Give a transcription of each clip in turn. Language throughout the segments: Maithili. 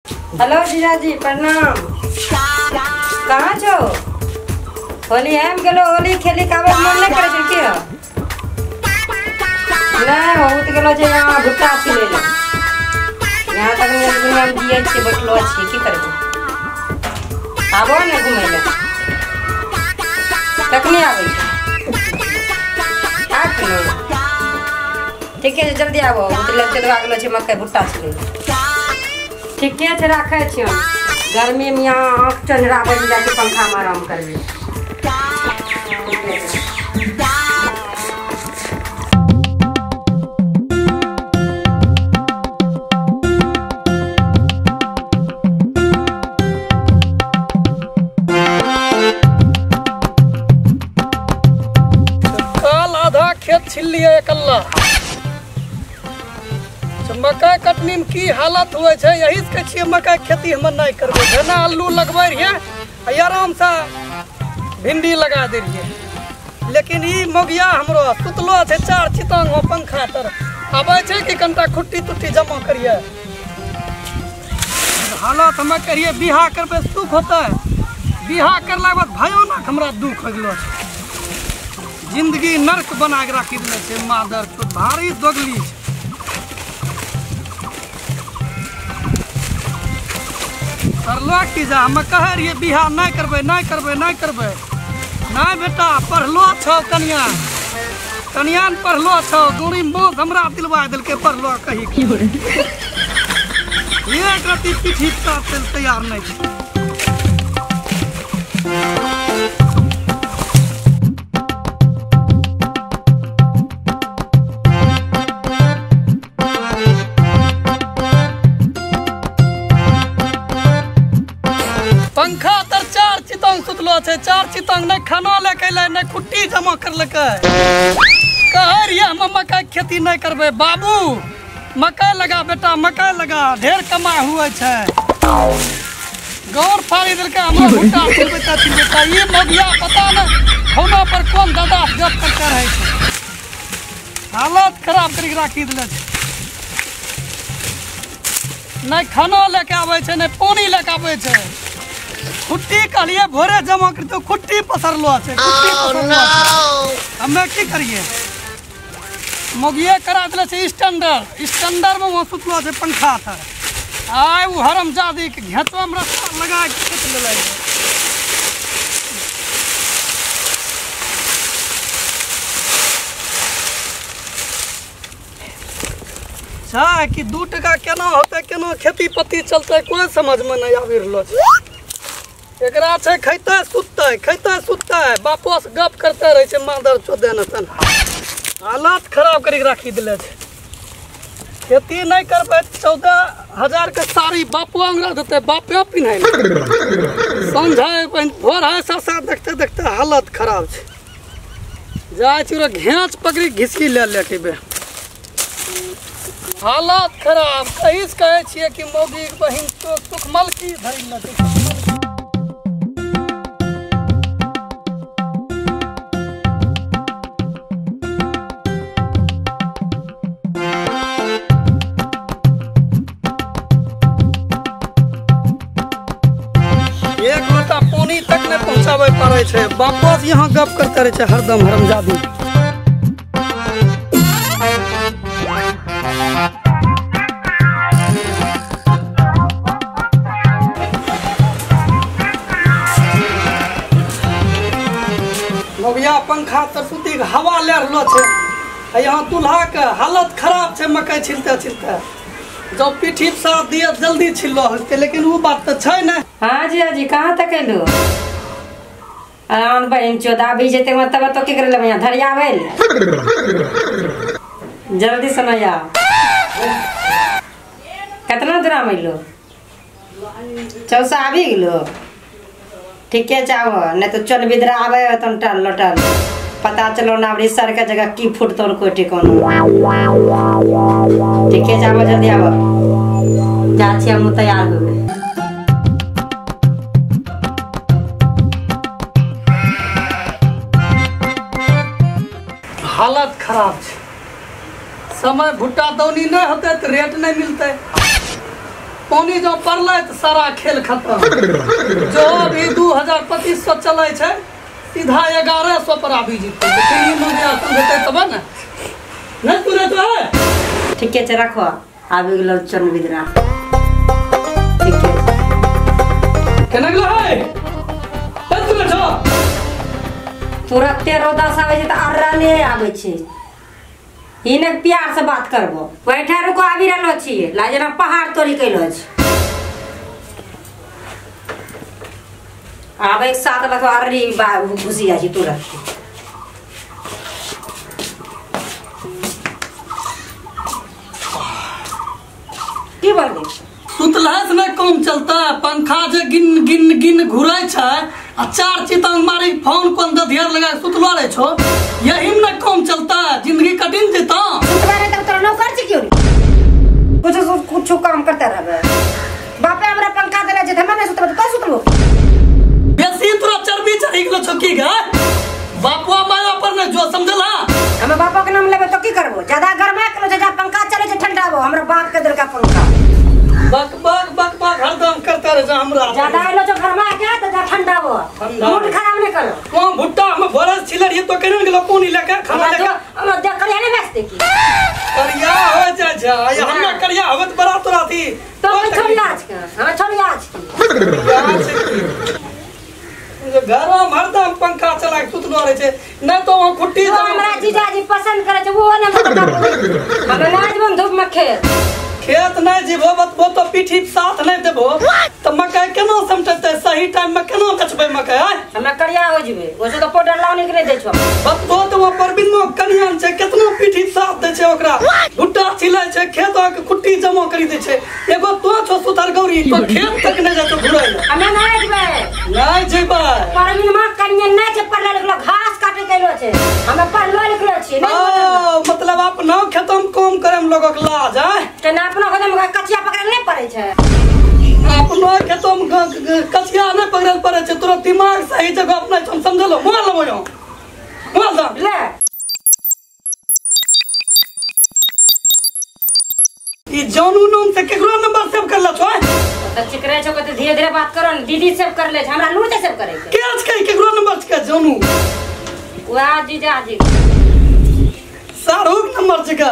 हेलो जीजाजी प्रणाम। कहाँ छो? होली आबि गेलो, होली खेली के आबै के मन नहि करै छै की? नहि बहुत गेलो छै यहाँ भुट्टा छिलै लए। यहाँ तक दुनियामे जियै छियै, बैठलो छियै, की करबै? आबो ने घुमै लए। कखनी आबै छै? ठीके छै, जल्दी आबो। चलवा गेलो छै मकइ भुट्टा छिलै। ठीके छै, राखै छियौ। गर्मीमे यहाँ आँख चन्हरा बनि जाइ छै, पंखामे आराम करबै। काल आधा खेत छिललियै एकल्ला। मकइ कटनी में की हालत हुए छै, यही से कहै छियै मकइ खेती हम नहीं करबै। जेना आलू लगबै रहियै आराम से भिंडी लगा दे रहियै, लेकिन ई मोगिया हमरो सुतलो छै चार चितांग पंखा तर आबै छै कि कनिटा खुट्टी तुट्टी जमा करियै। हालत हमे करियै बियाह करबै सुख होतै, बियाह करलाके बाद भयानक हमरा दुख हो गेलो छै। जिंदगी नर्क बना के राखी देने छै मादर तो भारी दोगली छै। करलो की जा, हम कहै रहियै बियाह नहि करबै नहि करबै नहि करबै। नहि बेटा पढ़लो छौ, कनिया कनिया ने पढ़लो छौ, दूरी मोह हमरा दिलवा देलकै पढ़लो कही एक रति पीठी तैयार नहि छै। पंखा तर चार चितंग सुतलो छै, चार चितंग नहि खाना लए के अयलै नहि खुट्टी जमा करलकै। कहै रहियै हम मकइ खेती नहि करबै, बाबू मकइ लगा बेटा मकइ लगा, ढेर कमाइ हुए छै। गौर फाड़ि देलकै हमरा भुट्टा छिलबैता छिलबैता। ई मोगिया पता नहि फोनो पर कोन दादा गप करते रहै छै, हालत खराब करिके राखी देले छै। नहि खाना लए के आबै छै नहि पानि लए के आबै छै। खुट्टी कहलिए भोरे जमा करते खुट्टी पसरलो छै, खुट्टी पसरलो छै। हमे की करिए, मोगिए करा देले छै स्टैंडर, स्टैंडर में वहाँ सुतलो छै पंखा तर। आइ ओ हरमजादी के घेंचवा में रस्सा लगा के खेत लेले। छै कि 2 टका केना होतै, केना खेती पत्ती चलतै, कोई समझ में नहीं आबि रहलो छै। एकरा छै खैतै सुततै खैतै सुततै, बापो से गप करते रहै छै मादर चोदे न तन। हालत खराब करिके राखी देले छै। खेती नहि करबै 14,000 के साड़ी बापो अंगरा देतै, बापे पिन्है। समझै भोर है ससा देखते देखते हालत खराब छै। जाइ छी घेंच पकड़ी घिसकी ले लेके बे, हालत खराब। कहीं से कहै छियै कि मौगी बहिन तो सुखमल की धरि लगे। एक लोटा पानी तक नहीं पहुँचाबै पड़ै छै, बापो से यहाँ गप करते रहै छै हरदम हरमजादी। मोगिया पंखा तर सुती के हवा ले रहलो छै, यहाँ दूल्हा के हालत खराब छै मकइ छिलते छिलते। जब पीठी साथ दिए जल्दी छिललो होतै, लेकिन वो बात तऽ छै ने। हाँ जीजाजी कहाँ तक अयलू? आन बहिन चोद आबि जेतै तब तो की करै लए धरियाबै लए? जल्दी से नहीं आओ। कितना दूरा में अयलू? चौसा आबि गेलो? ठीके छै आबो, नहीं तो चल बिदरा आबै तन टल लटल पता चलो ना अबरी सर के जगह की फुटतो कोई ठिकाना। ठीके छै आबो, जल्दी आबो। जा छी हम तैयार होबे। हालत खराब छै, समय भुट्टा दौनी नहीं होते तो रेट नहीं मिलते। पानी जब पड़लै तऽ सारा खेल खत्म। जो अभी 2500 चलै छै सीधा 1100 पर आबि जेतै। 3 महीना हेतै तब ने। नहि सुनै तो है? ठीके छै राखो, आबि गेलो चनबिदरा। ठीके केना गेलो है? नहि सुनै छौ? तुरते रौदा से आबै छै तऽ अर्रा नहि आबै छै। हिनक प्यार से बात करबो। बैठा रुको आबि रहलो छियै, ला जेना पहाड़ तोड़ी कैलो छै। आब एक साथ लग अर्री घुसी जाइ छै तुरंत। की बोलली? सुतला से नहीं काम चलता, पंखा जे गिन गिन गिन घुरै छै आ चार चितंग मारी फोन कोन धियार लगा के सुतलो रहे छो, यही में नहीं काम चलता, जिंदगी कटिन जेता। सुतबा रहे तब तोरा नौकर छी क्यों? कुछ कुछ काम करते रहबे। बापे हमरा पंखा देले छै, हमरा नहीं सुतबे त का सुतबो? बेसी तोरा चर्बी चढ़ी गेलो छो की गे? बापुआ माया पर ने जो समझला। हम बापा के नाम लेबे तो की करबो? ज्यादा गरमा के लो, ज्यादा पंखा चले छै ठंडा बो, हमरा बाप के देलका पंखा। बक बक बक बक हरदम करता रहे हमरा। ज्यादा आइलो जो गरमा के त जा ठंडा बो। मूड खराब नहीं करो। कोन भुट्टा हम भोरस छिले रहिए तो केना गेलो पानी लेके खाना लेके। हमरा देख करिया नहीं बेचते की? करिया हो जाय छै, हमरा करिया होत बड़ा तोरा थी। तो छोड़िया आज के, हमरा छोड़िया आज की। जो घरवा में हरदम पंखा चला के सुतलो रहे छै, नहीं तो वहां खुट्टी तो हमरा जीजाजी पसंद करे छै वो ने हमरा नाजबम धूप में खेत। खेत नहीं जीबो बतबो तो पीठी साथ नहीं देबो तो मकई केना समटेतै? सही टाइम में केना बेचबै मकई? आय हमरा करिया हो जेबै, ओसे तो पाउडर लाउने के नहीं दै छौ। बतबो तो वो परबिन में कनियान छै, केतना पीठी साथ दै छै ओकरा, भुट्टा छिलै छै, खेत के खुट्टी जमा करी दै छै। एगो तो छौ सुथर गौरी तो खेत तक नहीं जातो घुरै ले। हमे नहीं जेबै। नहीं जेबै। परबिन में कनियान नहीं छै, पढ़ल लिखलो घास काटे गेलो छै, हमे पढ़लो लिखलो छी। ओ मतलब अपना खेत में काम करे में लोगक लाज आय। केना अपना खेत में कचिया पकड़े नहीं पड़े छै? अपना खेत में कचिया नहीं पकड़े पड़े छै, तोरा दिमाग सही जगह अपना छौ समझलो? मोबाइल लेबो यो, मोबाइल दा ले। ई जानू नाम से केकरो नंबर सेव करला छौ? त चिकरे छौ कते धीरे धीरे बात करो न, दीदी सेव कर ले छै, हमरा लूर से सेव करे छै। के छै केकरो नंबर छै जानू? वाह जीजाजी सारूक नंबर छै का?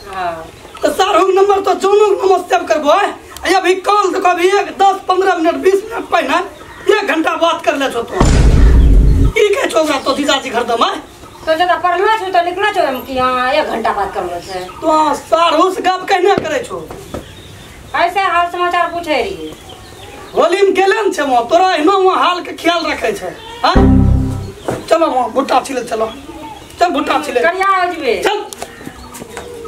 हां तो सारूक नंबर तो जानू नंबर सेव करबो है। अभी कॉल तो कभी 1 10 15 मिनट 20 मिनट पहिने 1 घंटा बात कर ले छो तो। ई के छौ तो जीजाजी हरदम है? तो जब पढ़लो छौ तो लिखलो छौ हम कि हां 1 घंटा बात करलो छै। तो सारू से गप कहना करे छौ? ऐसे हाल समाचार पूछे रहिए। होली में गेलन छै मो तोरा एना वहां हाल के ख्याल रखे छै। हां चलो मो भुट्टा छिले चलो, चल भुट्टा छिले करिया हो जबे। चल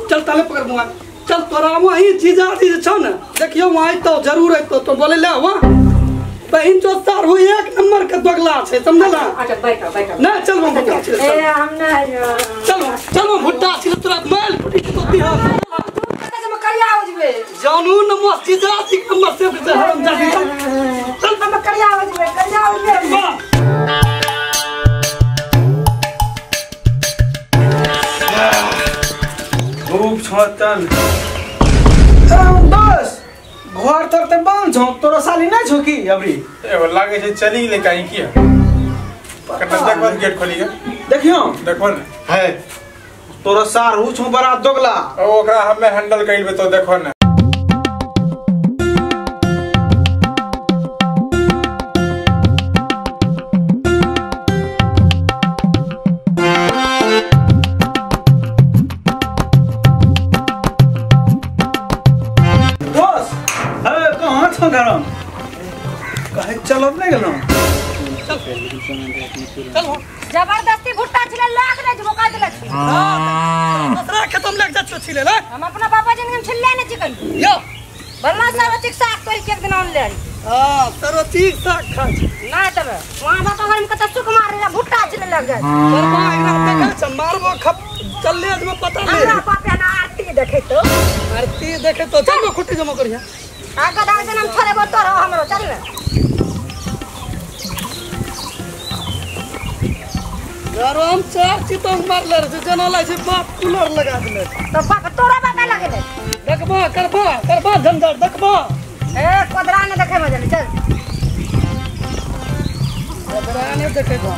चल ताले पकड़ मुआ चल। तोरा वही जीजाजी जे छौ ने देखियो वहां तो जरूर अइतो तो बोले ले वहां बहिन जो सारू 1 नंबर के दोगला छै समझला? अच्छा बैठो बैठो। नहीं चल वहां भुट्टा छिले। ए हम नहीं चल चल वहां भुट्टा छिले तोरा माल फुटी तो दिहा। कते से करिया हो जबे। जानू नमो जीजाजी के नंबर सेव कर हराम जादी। चल चल हम करिया हो जबे, करिया हो जबे। धूप छतन बस घर तर ते बंद छौ, तोरा साली नहीं छौ की अबरी? एगो लागे छै चली गेलै कहीं की कतना देखो गेट खोली के देखियो देखो ने है तोरा सारू छौ बड़ा दोगला। ओ ओकरा हमे हैंडल कइलबे तो देखो ने। कहे चलब नहीं गेलौ? चल जबरदस्ती भुट्टा छिले लाख नहीं जबो का देलक। हां दूसरा खेत में लग जा छो छिले ले। हम अपना बाबा जी ने छिले नहीं चिकन यो बल्ला सरवती साग तोड़ के एक दिन आन ले। हां सरवती साग खा छै ना तब वहां बाबा घर में कत सुख मार रे भुट्टा छिले लग जाय। करबा एकरा देखै छ मारबो खप चलले में पता नहीं। हमरा पापा ना आरती देखे तो आरती देखे तो चल खुट्टी जमा करिया। आ गदा के नाम छोड़ेबो तोरो हमरो चल ने। गरम चार चितंग मारले रे जना लाय छै बाप कूलर लगा देले तो बाप तोरा बाप लगेले। देखबा करबा करबा झंझट देखबा। ए कोदरा ने देखे में जल्दी चल कोदरा ने देखेबो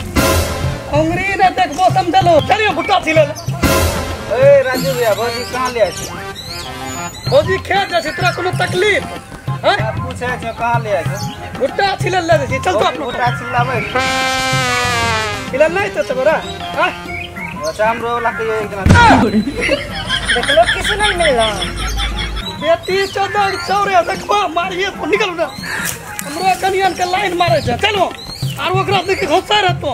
अंगरी ने देखबो समझलो चलियो भुट्टा छिले ए राजू भैया भौजी कहां ले आछी भौजी खेत जा छी तोरा कोनो तकलीफ हैं पूछे छ कहां ले आछी भुट्टा छिले ले छी चल तो अपनो भुट्टा छिलाबै छिले नहीं तो तोरा हां अच्छा हमरो वाला के एक दिन देखलो किसी नहीं मिललो बेटी चौदह चौरे देखबो मारिए तो निकल ना हमरो कनियन के लाइन मारे छै चलो आर ओकरा देख घोसा रहतो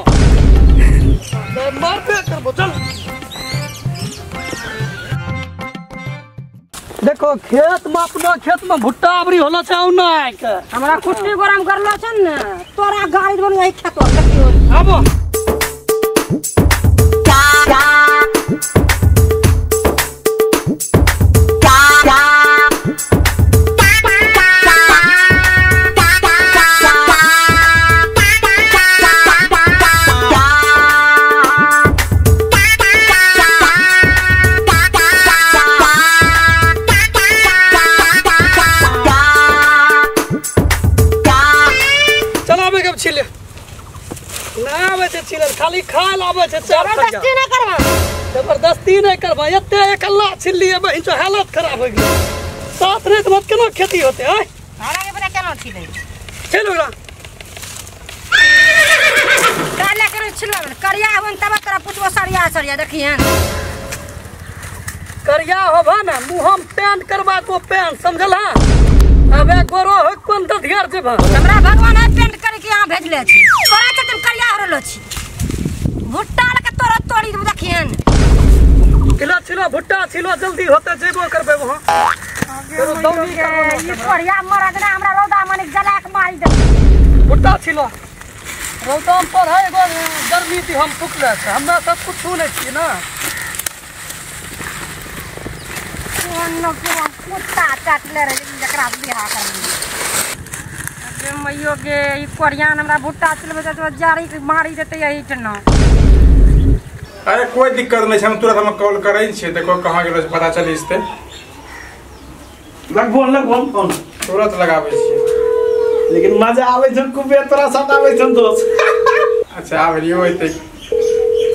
मारबे करबो चल देखो खेत में अपना खेत में भुट्टा अबरी होला छै औना के हमरा कुट्टी गरम करलो छ ने तोरा गाड़ी बन यही खेत देखियो आबो खाली खाए लावे छै जबरदस्ती नहीं करबा जबरदस्ती नहीं करबा एते एकला छिल्लिए बहिन जो हालत खराब हो गेल साथ रे मत केना खेती होते हैं हमरा के पता केना छिले चल ओकरा काला करे छिलबे करिया होन तब तोरा पुछबो सरिया सरिया देखिहन करिया होबा ना मुंह हम पेंट करबा तो पेंट समझला अबे गोरो हो कोन दधियार जेबा हमरा भगवान है पेंट करे के यहां भेजले छी तोरा चलते करिया हो रहलो छी भुट्टा लके तोरा तोड़ी देखिहन छिलो छिलो भुट्टा छिलो जल्दी होते जेबो करबे वहां फेरो दौनी करबो ई कोरिया मरद ना हमरा रौदा माने जला के मारी दे भुट्टा छिलो रौदा पर है एगो गर्मी दी हम फुकले छै हमरा सब कुछ नै छी ना कोन न कोन कुत्ता चाटले रहे जकरा बियाह करबी अरे मैयो के ई कोरियान हमरा भुट्टा छिलबे त जारी के मारी देते यही ठना अरे कोई दिक्कत नहीं हम तुरंत हम कॉल करै छी देखो कहां गेलो पता चली जते लगबो लगबो फोन तुरंत लगाबै छी लेकिन मजा आबै छै खूबे तोरा साथ आबै छै दोस्त अच्छा आब लियो एते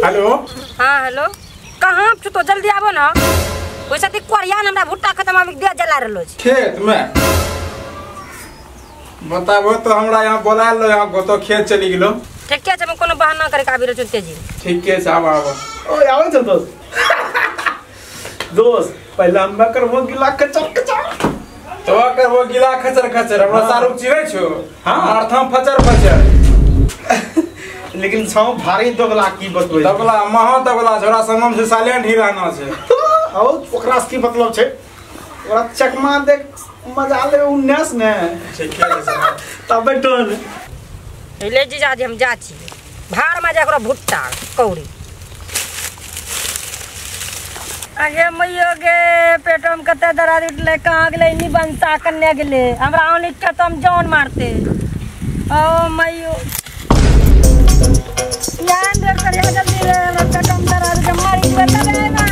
हेलो हां हेलो कहां छु तो जल्दी आबो ना वैसे ती कोरियान हमरा भुट्टा खत्म आबि दे जला रहलो छी खेत में बताबो तो हमरा यहां बोला लो यहां गोतो खेत चली गेलो ठीक छै हम कोनो बहाना करे के आबि रहल छी तेजी ठीक छै आब आब ओए आबै छै दोस्त दोस्त पहले हम करबो गिला खचर खचर तो करबो गिला खचर खचर हमरा सारू चिरै छो हां अर्थम फचर फचर लेकिन छौ भारी दोगला की बतबै दोगला महा दोगला छोरा समम से साइलेंट ही रहना छै और ओकरा से की मतलब छै ओकरा चकमा देख मजा ले उन्नैस ने ठीक छै तब बैठो ले जीजा जी हम जा छी भार में जा भुट्टा कौड़ी अगे मैयो गे पेटो में कते दर्द उठले कहाँ गेलै नी बनता कन्ने गेलै हमरा ओनी के तो हम जान मारते ओ मैयो यान डर करिया जल्दी रे हमरा पेटो में दर्द के मारी देबे तब आइबा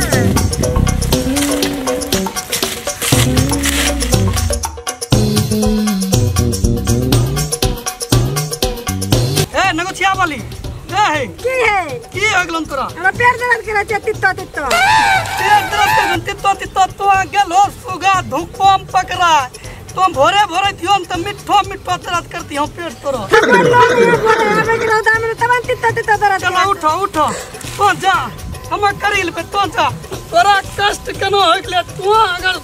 ए नगोछिया वाली है की है की अगलन तोरा हमरा पेट दर्द करे छै तित्तो तित्तो पेट दर्द करे तित्तो तित्तो तो गेलो सुगा धूपम पकड़ा तुम भोरे भोरे दियो त मिठो मिठो दर्द करती हम पेट तोरा चलो उठो उठो तो जा हम करील पे तो जा तोरा कष्ट केनो होय गेलै तू अगर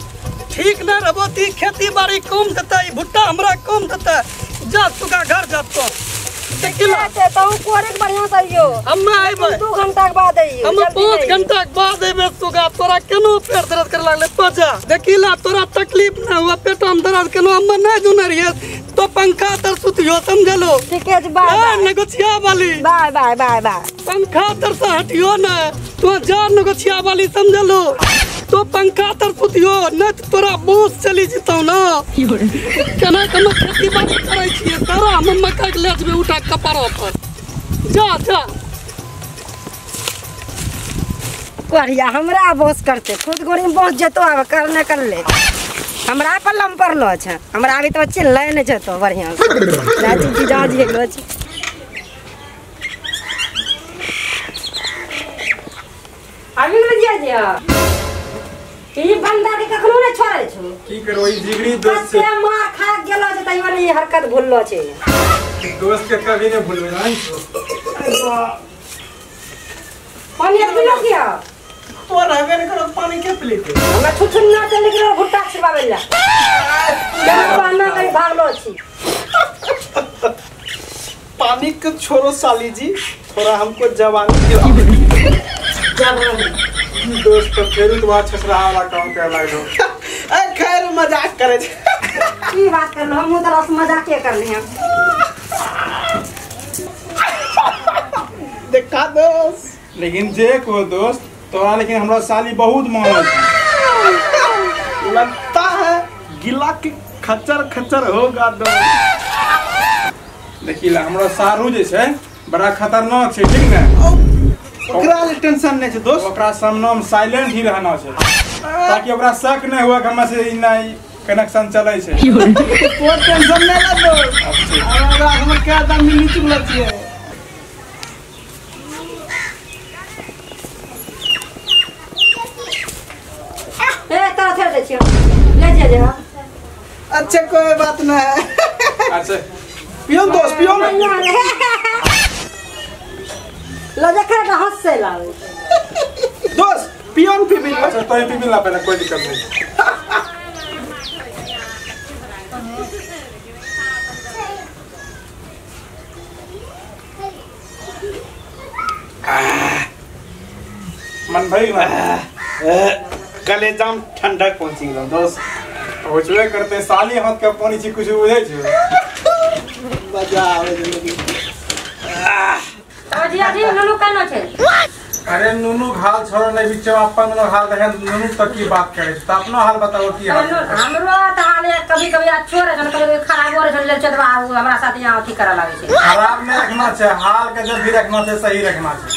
ठीक न रहबो ती खेती बाड़ी कम देतै भुट्टा हमरा कम देतै जा सुगा घर जा तो तो कोरे बढ़िया से आइयो हम आइबे 2 घंटा के बाद आइयो हम 5 घंटा के बाद आइबे सुगा तोरा केनो पेट दर्द करे लागले तो जा देखिला तोरा तकलीफ ना हुआ पेट में दर्द केनो हम नहीं जुने रहिए तो पंखा तर सुतियो समझलो ठीक है बाय बाय नगोछिया वाली बाय बाय बाय बाय पंखा तर से हटियो ना तो जा नगोछिया वाली समझलो तो पंखा तर सुतियो न तोरा बोस चली जितौ ना केना केना खेती बाड़ी करै छियै सारा हम मकई के ले जेबै उठा कपारो पर जा जा कोरिया हमरा बोस करते खुद गोरी में बोस जेतो आब करने कर ले हमरा पर लम पड़लो छै हमरा अभी तो चिल्लै नहि छै तो बढ़िया से चाची जीजाजी गेलो छै अभी गेलो जीजाजी ई बंदा के कखनो नै छोड़ै छौ की करो ई जिगरी दोस्त से मार खा गेलो छै तैयो नै हरकत भूललो छै दोस्त के कभी नै भूलबै जान पानी पीलो किया तो रहबे नै करो पानी के पी लेते हमरा छुछुन्ना चल गेलो भुट्टा छिबाबै ला पाना कहीं भागलो छी पानी के छोड़ो साली जी थोड़ा हमको जवानी दिलाओ जवानी दोस्त तो फेर तो बात छसरा वाला काम कर लागलो ए खैर मजाक करे की बात करलो हम तो रस मजाक के करले हैं देखा दोस्त लेकिन जे को दोस्त तोरा लेकिन हमरा साली बहुत मानल लगता है गिला के खचर खचर होगा दोस्त देखिला हमरा सारू जे छै बड़ा खतरनाक छै ठीक ने ओकरा ले टेंशन नहीं छै दोस्त ओकरा सामने में साइलेंट ही रहना छै ताकि ओकरा शक नहीं हुआ कि हमरा से ई नहीं कनेक्शन चलै छै कोई टेंशन नहीं ला दोस्त हमरा हम क्या दाम मिली चुकल छियै ए तोरा छोड़ दै छियौ ले जे जे अच्छा कोई बात नहीं है अच्छा पियो दोस्त पियो ना लो देखा तो हंसे लावे दोस्त पियो न पी अच्छा तो पी ला पहले कोई दिक्कत नहीं मन भई ना कलेजा में ठंडक पहुंची गेलो दोस्त पहुंचबे करते साली हाथ के पानी छी कुछ बुझै छै मजा आवे जिंदगी जी नुनू केना छै अरे नुनू हाल छोड़ नहीं बीच में अपन हाल देखे नुनू तक की बात करे त अपनो हाल बताओ की हाल हमरो त हाल कभी कभी अच्छो रहे कभी कभी खराब हो रहे ले चलवा हमरा साथ यहां अथी करे लागे छै खराब नहीं रखना छै हाल के जब भी रखना छै सही रखना छै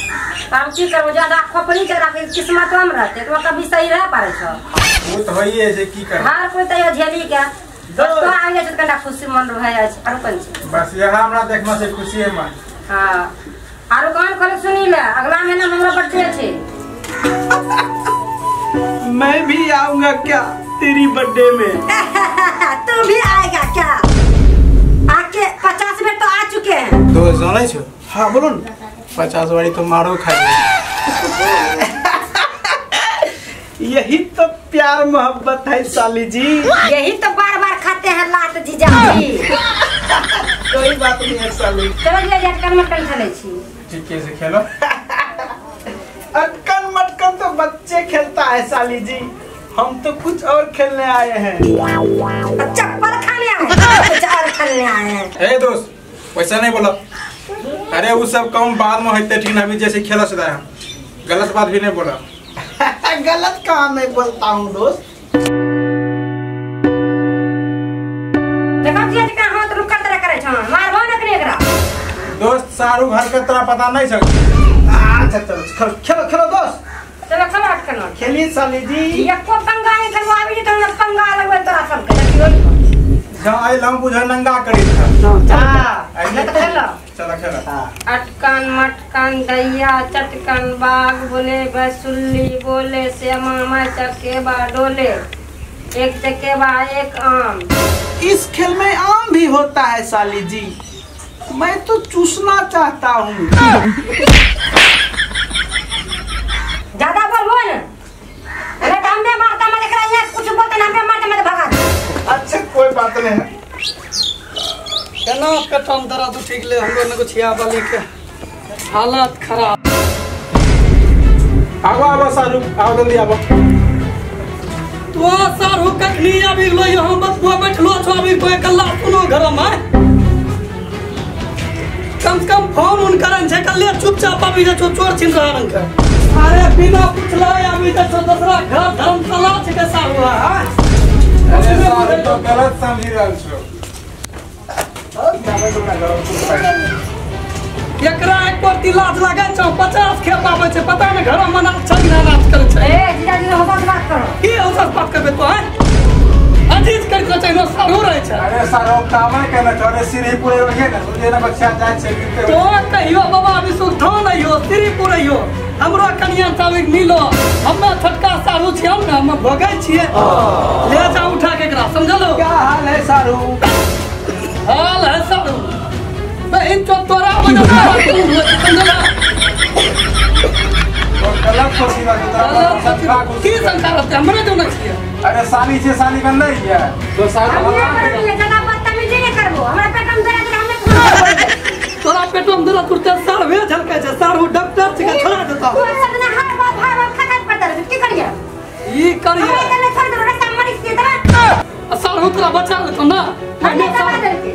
हम की करबो ज्यादा खोपड़ी के रखे किस्मत में रहते तो कभी सही रह पारे छै वो त होइए छै की करब हर कोई तैयो झेली के दोस्त आ जाइ छै कना खुशी मन रह जाइ छै आरो कोन छै बस यह हमरा देखना छै खुशी है मन हां आरो कान खोल सुनी ले अगला महीना हमरा बर्थडे छै मैं भी आऊंगा क्या तेरी बर्थडे में तू भी आएगा क्या आके 50 मिनट तो आ चुके हैं दोस्त जानै छो हां बोलो न 50 वाली तो मारो खाई यही तो प्यार मोहब्बत है साली जी यही तो बार बार खाते हैं लात जीजा जी कोई बात नहीं है साली चलो जी अटकन मटकन खेले छी ठीक है से खेलो अटकन मटकन तो बच्चे खेलता है साली जी हम तो कुछ और खेलने आए हैं चप्पल खाने आए कुछ और खेलने आए हैं ए दोस्त वैसा नहीं बोला अरे वो सब काम बाद में होते ठीक ना अभी जैसे खेला सदा हम गलत बात भी नहीं बोला गलत काम मैं बोलता हूँ दोस्त देखो जी का हाथ रुकल तरह करे छ मारबो न कने एकरा दोस्त सारू घर के तोरा पता नहीं छ अच्छा चलो खेलो खेलो दोस्त चलो खेलो अटकन खेलिए साली जी एको पंगा नहीं खेलबो आबी तो हम पंगा लगबे तोरा सब के देखियो जा आई लम बुझ नंगा करी था हां नहीं तो खेलो चलो खेलो अटकन मटकन दैया चटकन बाघ बोले बसुल्ली बोले श्यामा माई चकेबा डोले एक चकेबा एक आम इस खेल में आम भी होता है साली जी मैं तो चूसना चाहता हूँ ज्यादा बोलबो न अरे हम पे मारता मत एकरा यहाँ कुछ बोलते ना हम पे मारता मत भगा दे अच्छा कोई बात नहीं है केना पेटम दर्द उठि गेलै हमरो ने छिया वाली के हालत खराब आबो आबो सारू आओ जल्दी आबो तो सारू कखनी आबि गेलो यहाँ बतबुआ बैठलो छो अभी तो अकेला सुनो घर में कम से कम फोन उन करन छै कल्ले चुपचाप आबि जाइ छो चोर छिन रहन के अरे बिना पूछले आबि जाइ छो दोसरा घर धर्मशाला छै के सारू हां अरे सारू तो गलत समझि रहल छो एकरा एक पर लाज लागै छौ 50 खेप आबै छै पता नहि घर में नाच छै ना नाच करै छै ए जीजाजी होश बात करो की होश बात करबे तो हैं अजीज करके चाहिए सारू रहे छै। अरे सारो काम है कहना छोड़े सीढ़ी पूरे रहिए ना सुनजे ना बच्चा जाय छै तो कहियो बाबा अभी सुख नहीं हो सीढ़ी पूरे हो हमरो कनिया चावे मिलो हमरा छोटका सारू छियै ना हम भोगै छियै ले जा उठा के एकरा समझलो क्या हाल है सारू हाल है सारू बहन तो तोरा बना समझला और गलत सोची बात तोरा की संसार होते हमरे जो न छियै। अरे साली छे साली बन नहीं है तो सारू हम ज्यादा बदतमीजी नहीं करबो हमरा पेट में दर्द हमें तोरा पेट में दर्द तुरते सारवे झलकै छै सारू डॉक्टर छै छोड़ा देता तू सदना हर बात हर बात खत्म कर दे की करिए ई करिए हम इतने छोड़ दे रास्ता मरी से दवा सारू तोरा बचा लेतो ना हमने दवा देलके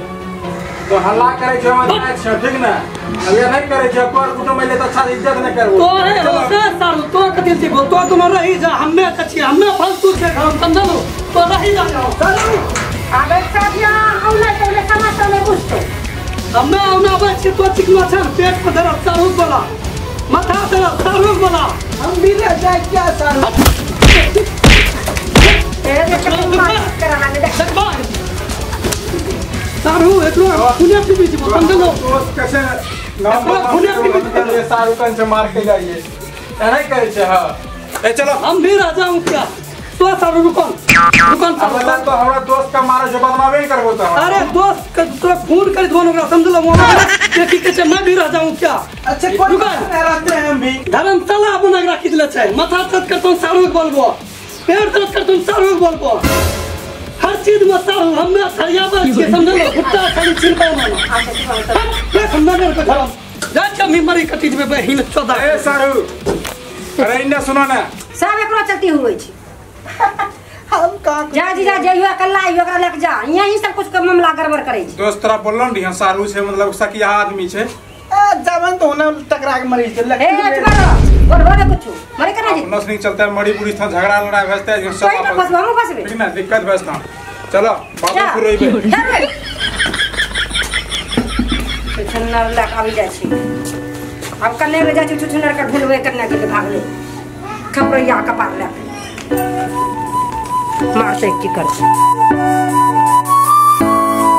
तो हल्ला करे छै हम जाय छै ठीक ना अभी नहीं करे छै पर कुटुंब ले तो अच्छा इज्जत नहीं करबो तोरे होसे सारू तो कथि छी तो तुम रही जा हम्मे कछि हम्मे फालतू छै हम समझलो तो रही जा चलू आबे साथिया हम नहीं तोले समझ तो नहीं बुझतो हम्मे औना आबै छी तो चिकना छै पेट पर दर्द सारू बोला माथा दर्द सारू बोला हम भी ले जाए क्या सारू ए देख सारू एकरो खुने पीबी छी समझलो दोस्त कैसे नाम खुने पीबी ये सारू कन से मार के जाइए ऐना करे छै हां ए चलो हम भी राजा हूं क्या तो सारू रुकन रुकन सारू तो हमरा दोस्त का मारे जो बदनामी करबो तो अरे दोस्त के तोरा फोन कर दो ओकरा समझलो मोबाइल के की कहै छै मैं भी राजा हूं क्या अच्छा कोई रहते हैं हम भी धर्मशाला बना के राखि देले छै माथा दर्द करतो सारू के बोलबो पेट दर्द करतो सारू के बोलबो हर चीज में सारू हम्मे थरिया पर छियै समझलो कुत्ता खाली छिलका मानो अच्छा हम ना कर धरम जा छ मरी कटी जेबे बहिन चोदा ए सारू अरे इन्ने सुनो ना सब एकरो चलती हुई छै हम का जा जीजा जइयो अकेला आइयो ओकरा लग जा यहीं सब कुछ के मामला गड़बड़ करै छै दोस्त तोरा बोललन रही सारू छै मतलब सकिया आदमी छै ए जावन तो होना टकरा के मरी छै ए चुप रह बोलबो ने कुछ मरे कना जी नस नहीं चलता है मरी पूरी था झगड़ा लड़ाई भेजते है सब कोई फसबो हम फसबे ठीक ना दिक्कत भेजता चलो बाबू पूरे पे छुछुनर लग आबि जाइ छी आब कन्ने ले जाइ छी छुछुनर के ढूंढबे कन्ने के भागले खपरैया कपार ले मारते की करते।